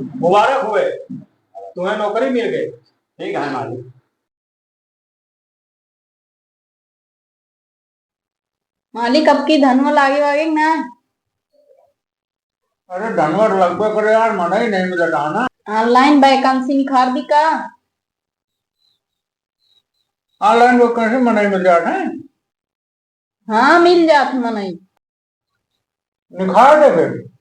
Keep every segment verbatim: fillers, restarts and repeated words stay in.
मुबारक हुए, तुम्हें नौकरी मिल गई। ठीक है मालिक। मालिक, अब की धनवा लागे वागे ना? अरे, धनवा लगबे करे यार, मनई नहीं मिलत है ना। Online vacancy निकाल दी का? Online vacancy मनई मिल जात है? हाँ, मिल जात मनई। निकाल दे फिर।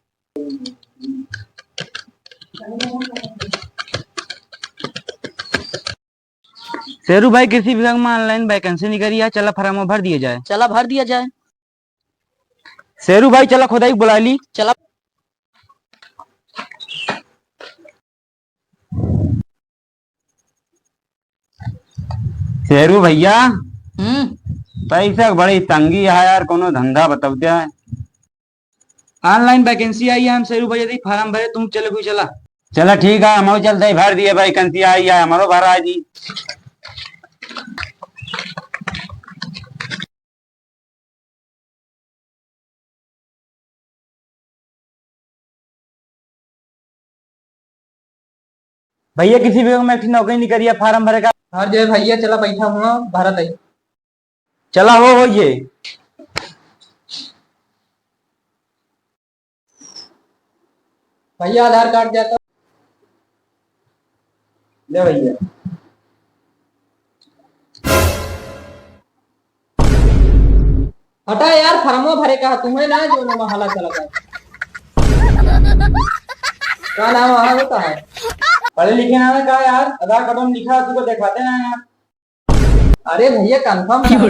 शेरू भाई, कृषि विभाग में online vacancy निकली है, चला form भर दिया जाए। चला भर दिया जाए। शेरू भाई, चला खोदाई बुला ली। चला। शेरू भैया, हम्म। पैसा के बड़ी तंगी है यार, कोनो धंधा बताओ क्या है? Online vacancy आई है, हम शेरू भैया दी form भरे, तुम चले कोई चला। चला ठीक है, हम चलते ही भर दिए, vacancy आई है, हमारो भर आ जी। भैया, कृषि विभाग में एक ठे नौकरी निकली है, form भरे का। हाँ जय भैया, चला बैठा हुआ, भरत है। चला हो, हो ये। भैया, आधार कार्ड जाता। ले भैया। हटा यार, फॉर्मो भरे का, तुम्हें ना जो ना हला चला का। का नाम है, होता है? पढ़े लिखे ना है का यार? आधार कार्ड में लिखा है, तुमको दिखाते ना यार। अरे भैया, confirm करो।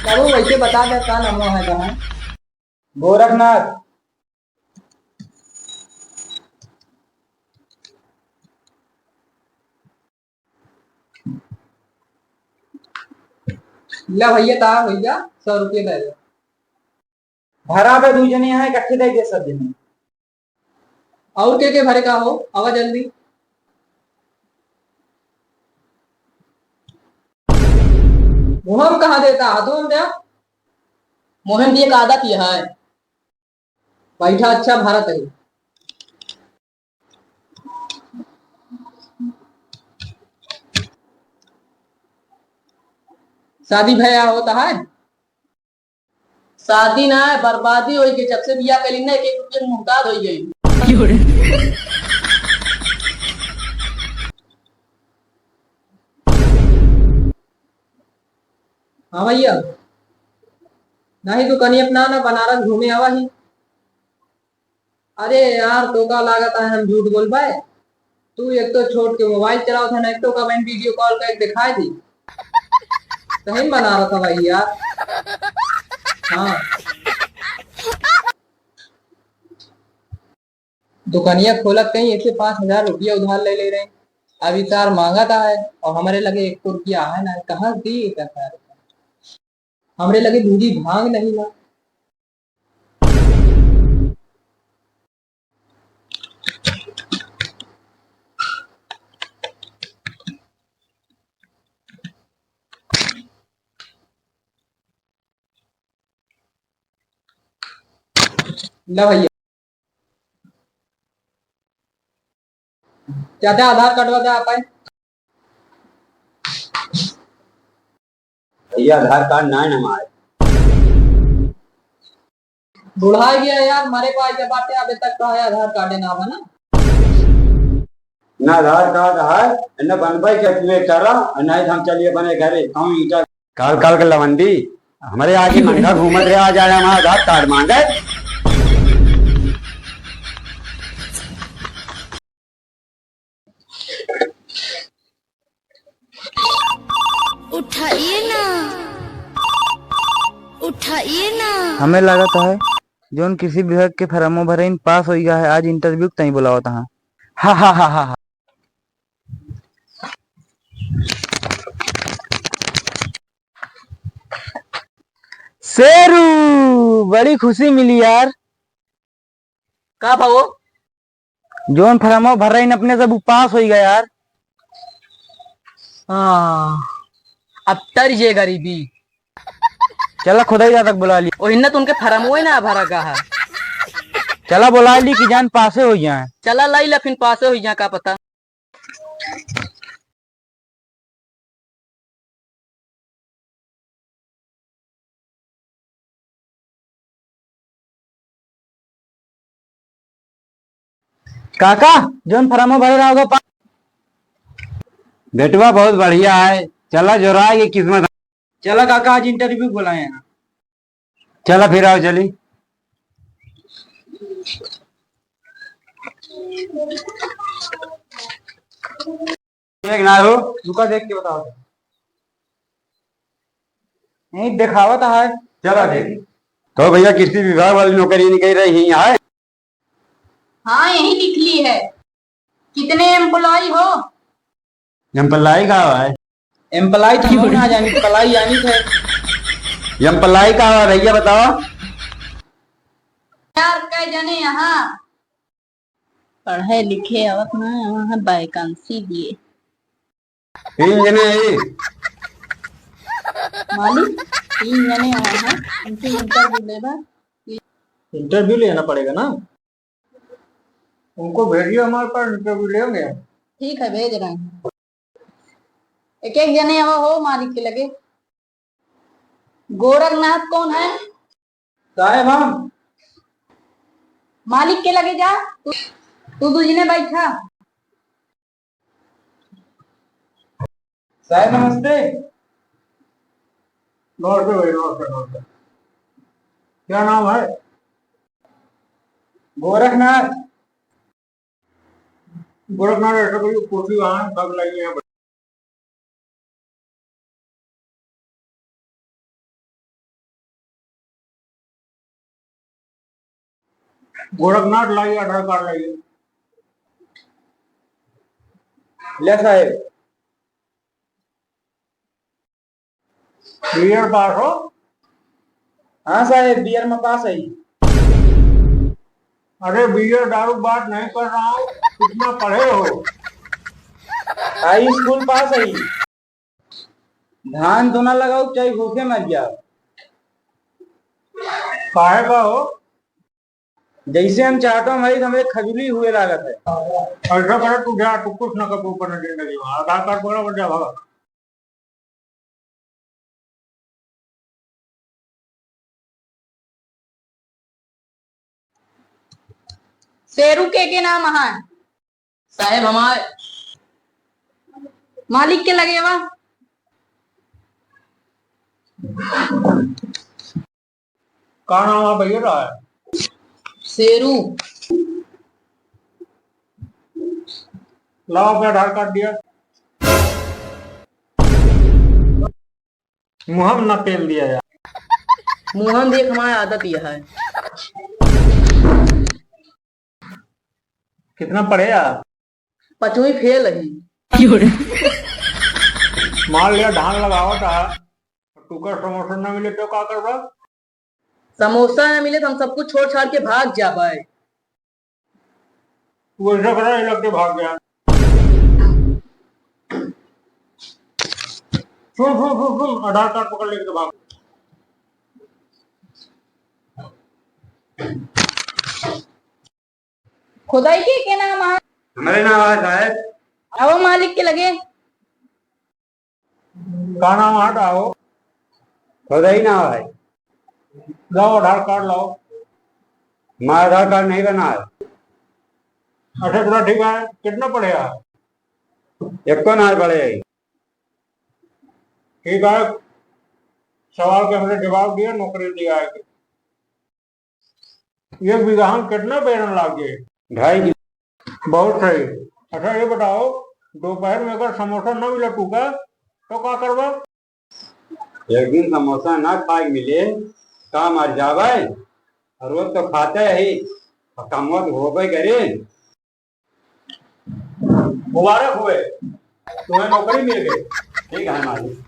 चलो, वैसे बता दे, का नाम है, कहाँ? गोरखनाथ। ला भैया, ता भैया, सौ रुपये दे दे। भरा बे, दुई जने हैं, इकट्ठे दे दे सब जने। और के के भरे का हो? आवा जल्दी। मुहम कहाँ देता? हाथों में दे। मोहन दिए का आदत यह है। बैठा, अच्छा भारत है। शादी भया होता है? शादी ना है, बर्बादी होई गई। जब से बियाह करी ना, एक एक रुपये के मोहताज होई गई। हाँ भैया, नहीं तू कनी अपना ना बनारस घूमे आवा ही। अरे यार, तो का लागत है हम झूठ बोल पाए? तू एक तो छोट के मोबाइल चलावत है ना, एक तो का बहन वीडियो कॉल करके दिखाई दी। सही में बनारस है भाई यार। हाँ। दुकानिया खोलत कहीं एक से पाँच हजार रुपया उधार ले ले रहे। अभी तार मांगत है और हमारे लगे एक रुपया है ना, कहाँ दी इतना सारे? हमरे लगे दूधी भांग नहीं ना। ला भैया। चाचा, आधार कार्ड बता आप आए। भैया, आधार कार्ड ना है हमारे। बुढ़ा गया यार, मरे को आइके बाटे, अबे तक तो है आधार कार्ड ना बना। ना आधार कार्ड है, ना बनवाई के तू एक करा, और ना ही हम चलिए बने घरे, हम ईटा। काल काल के लवंडी, हमरे आगे नंगा घूमत रहे, आज आया हमारा आधार कार्ड मांगे। उठाइए ना, उठाइए ना। हमें लागत है, जौन कृषि विभाग के फॉर्मो भरे इन पास होई गया है, आज interview के तई बुलावत हैं। हा, हा, हा, हा, हा। शेरू, बड़ी खुशी मिली यार। का भावो? जौन फॉर्मो भर रही न अपने, सब उ पास होई गया यार। हाँ, अब तर जे गरीबी। चला खुदाई दादा के बुला ली। ओ हिन्ना तो उनके फॉर्मो ही ना भरा का है। चला बोलाइ ली कि जान पासे होइ जाए। चला लाई ला फिन पासे होइ जाए, का पता। काका, जौन फॉर्म भरे रहा होगा पा- बेटवा बहुत बढ़िया है, चला जोराए के किस्मत। चला काका, आज interview बुलाए हैं। चला फिर आओ, चली। देख ना हो, रुका, देख के बताओ। नहीं, दिखावत है। चला देख। तो भैया, कृषि विभाग वाली नौकरी निकल रही है यहाँ? हाँ, यही निकली है। कितने employee हो? Employee का है? Employee तो हम ना जानी, पलाई जानी थे। Employee का है भैया, बताओ। यार, कै जने यहाँ? पढ़े लिखे आवत ना, वहाँ vacancy दिए। तीन जने आई। मालिक, तीन जने आए हैं, उनसे interview लेबा। Interview लेना पड़ेगा ना? उनको भेजिए हमारे पास, interview लेंगे। ठीक है, भेज रहे हैं। एक एक जने आवा हो मालिक के लगे। गोरखनाथ कौन है? साहेब हम। मालिक के लगे जा, तू, तू दू जने बैठा। साहेब नमस्ते। नमस्ते भाई, नमस्ते, नमस्ते। क्या नाम है? गोरखनाथ। गोरखनाथ ऐसा कोई कुर्सी वहाँ सब लगी है। गोरखनाथ लाइए, आधार कार्ड लाइए। ले साहेब। बीएड पास हो? हाँ साहेब, बीएड में पास है। अरे बीएड दारू बात नहीं कर रहा हूँ, कितना पढ़े हो? हाई स्कूल पास है। धान तो ना लगाओ, चाहे भूखे मर जाओ। काहे का हो? जैसे हम चाहता हूँ भाई, हमें खजुली हुए लागत है। ऐसा करो, तू जा, तू कुछ ना कर, ऊपर ना जिंदगी में। आधार कार्ड पकड़ा, बन जा, भागा। शेरू के के नाम है? साहेब हमार। मालिक के लगे बा। का नाम है भैया का है? शेरू। लाओ अपना आधार कार्ड दिया। मुँह में ना तेल दिया यार। मुँह में देख, हमारी आदत यह है। कितना पढ़े आप? पचवीं फेल ही। मान लिया धान लगावत है, टुकर समोसा ना मिले तो का करबा? समोसा ना मिले तो हम सब कुछ छोड़ छाड़ के भाग जाबे। तू ऐसा करा, ये लग के भाग गया। सुन, सुन, सुन, सुन, आधार कार्ड पकड़ लेके भाग। खुदाई के के नाम है? हमारे नाम है साहेब। आओ मालिक के लगे। का नाम है? आओ। खुदाई नाम है। लाओ आधार कार्ड लाओ। हमारा आधार कार्ड नहीं बना है। अच्छा, चलो ठीक है, कितना पढ़े आप? एको ना पढ़े। ठीक है, सवाल के हमने जवाब दिया, नौकरी दिया है। एक बीघा में कितना बैरन लाग जाए? ढाई किलो। बहुत सही। अच्छा ये बताओ, दोपहर में अगर समोसा न मिले टूका तो का करबा? एक दिन समोसा ना खाए मिले, का मर जावे? और रोज तो खाते ही, और कमवा तो होबे करे। मुबारक हुए, तुम्हें नौकरी मिल गई। ठीक है मालिक।